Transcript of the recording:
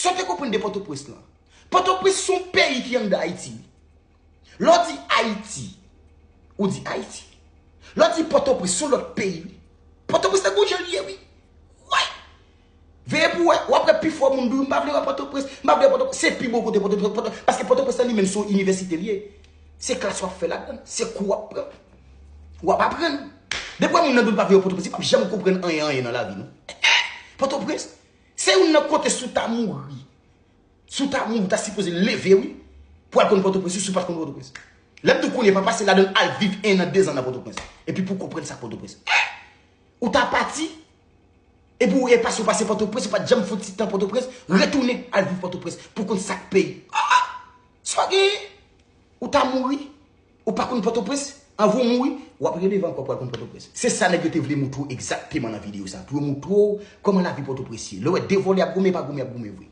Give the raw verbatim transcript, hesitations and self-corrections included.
Sa w te konprann de Pòtoprens lan? Pòtoprens se yon peyi ki anndan Ayiti. Lè w di Ayiti, ou di Ayiti. Lè w di Pòtoprens, se yon lòt peyi, wi. Pòtoprens se gon jan li ye, wi. Wi. Veye pou w wè, w ap wè pifò moun di, "M pa vle wè Pòtoprens, m pa vle wè Pòtoprens." Se pi bon kote Pòtoprens, Pòtoprens, paske Pòtoprens lan li menm se yon inivèsite li ye. Se klas w ap fè ladan, se kou w ap pran. W ap aprann. Depi w wè moun nan di w pa vle wè Pòtoprens, li p ap janm konprann anyen, anyen nan lavi, non. Pòtoprens, se youn nan kote si w ta mouri. Si w ta mouri, w ta sipoze leve, wi, pou al konn Pòtoprens, wi, si w pa t konn Pòtoprens. Lè m di w kounye a, pa pase ladan l, al viv en an, de zan nan Pòtoprens. Epi pou w konprann sa k Pòtoprens. Ou ta pati, epi w e pase, w pase Pòtoprens, ou pa t janm fè yon ti tan Pòtoprens, retounen al viv Pòtoprens pou konn sa k peyi. Ah, ah! Sa w genyen? Ou ta mouri, ou pa konn Pòtoprens, anvan w mouri, w ap releve ankò pou al konn Pòtoprens. Se sa nèg yo te vle moutre w egzakteman nan videyo sa, pou yo moutre w kòman lavi Pòtoprens ye. Lè w wè de vòlè ap goumen, pa goumen, ap goumen vre.